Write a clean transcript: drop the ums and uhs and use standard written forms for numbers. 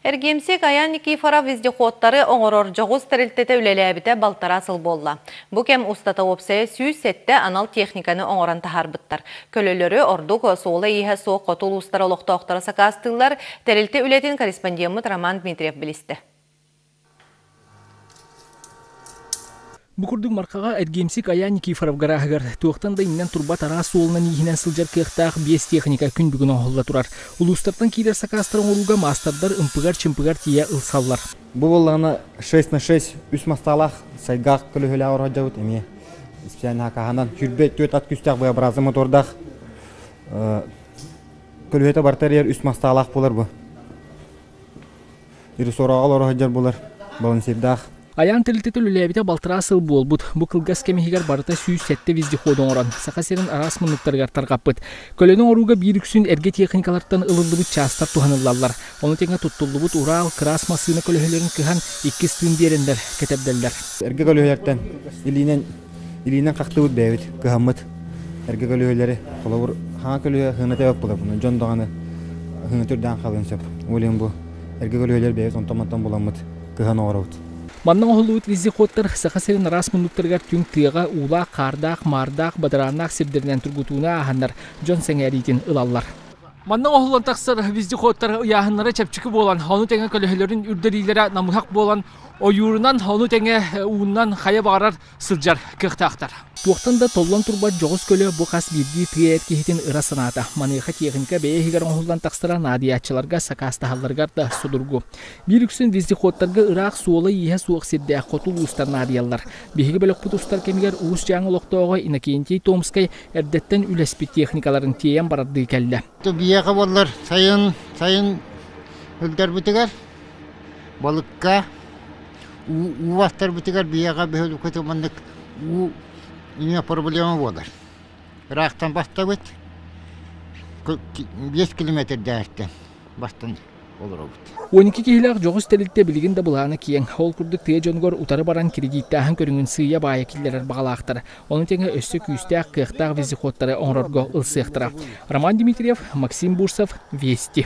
Эргиэмсик Аян Никифоров вездеходтары оҥорор дьоҕус тэрилтэтэ үлэлээбитэ балтараа сыл буолла. Бу кэм устата уопсайа 107 анал техниканы оҥорон таһаарбыттар. Көлөлөрү ордук суола-ииһэ суох хоту улуустар олохтоохторо сакаастыыллар. Тэрилтэ үлэтин корреспондеммыт Роман Дмитриев билистэ. Бу курдук Мархаҕа эргиэмсик Айаан Никифоров гарааһыгар туохтан да иҥнэн турбат араас суолунан ииһинэн сылдьар кыахтаах биэс техника күн бүгүн оҥоһулла турар. Улуустартан киирэр сакаастары оҥорууга маастардар ымпыгар-чымпыгар тиийэ ылсаллар. Бу буоллаҕына 6 на 6 үс мастаалаах сайгаах көлөһөлөөх ороһдьабыт эмиэ специально хакаһанан сүүрбэ түөрт ат күүстээх V-образный мотордаах көлөһөтө барыта эрийэр үс мастаалаах буолар бу. Ресораҕа олоро сылдьар буолар балансирдаах. Айаан тэрилтэтэ үлэлээбитэ балтараа сыл буолбут. Бу кылгас кэм иһигэр барыта 107 вездеход оҥорон, Саха сирин араас муннуктарыгар тарҕаппыт. Көлөнү оҥорууга биир үксүн эргэ техникалартан ылыллыбыт чаастар туһаныллаллар. Ону тэҥэ туттуллубут Урал, кыраас массыына көлөһөлөрүн кыһан, иккис тыын биэрэннэр кэтэрдэллэр. Эргэ көлөһөлөртөн илиинэн илиинэн хахтыбыт бэйэбит кыһаммыт эргэ көлөһөлөрү холобур хаҥа көлөһө хыына тэбэп буолар дьон даҕаны хыына түрдээн хаалыан сөп. Ол иһин бу эргэ көлөһөлөр бэйэбит онтон-мантан буламмыт кыһан оҥоробут. Манна оҥоһуллубут вездеходтар Саха сирин араас муннуктарыгар түҥ тыаҕа уулаах, хаардаах, маардаах, бадарааннаах сирдэринэн тургутууну ааһаннар дьон сэҥээриитин ылаллар. Манна оҥоһуллан тахсар вездеходтар ыйааһыннара чэпчэки буолан, ону тэҥэ көлөһөлөрүн үрдэриилэрэ намыһах буолан, ойуурунан, ону тэҥэ уунан хайа баҕарар сылдьар кыахтаахтар. Туохтан да толлон турбат дьоҕус көлө бу хас биирдии тыа эр киһитин ыра санаата. Маныаха техника бэйэ иһигэр оҥоһуллан тахсара наадыйааччыларга сакаастаһалларыгар да судургу. Биир үксүн вездеходтарга ыраах суола-ииһэ суох сирдээх хоту улуустар наадыйаллар. Биһиги бөлөхпүт устар кэмигэр Уус Дьааҥы олохтооҕо Иннокентий Томскай эрдэттэн үлэспит техникаларын тиэйэн барардыы кэллэ. Биһиэхэ буоллар сайын сайын өлдөрбүтүгэр балыкка уу астарбытыгар биһиэхэ бөһүөлэккэ маннык уу эмиэ проблема буолар. Ыраахтан бастабыт, 5 километрдээхтэн бастан олоробут. 12 киһилээх дьоҕус тэрилтэ билигин да былаана киэҥ. Ол курдук тыа дьонугар утары баран кредиттааһын көрүҥүн сыыйа-баайа киллэрэр баҕалаахтар. Ону тэҥэ өссө күүстээх, кыахтаах вездеходтары оҥорорго ылсыахтара. Роман Дмитриев, Максим Бурсов, Вести.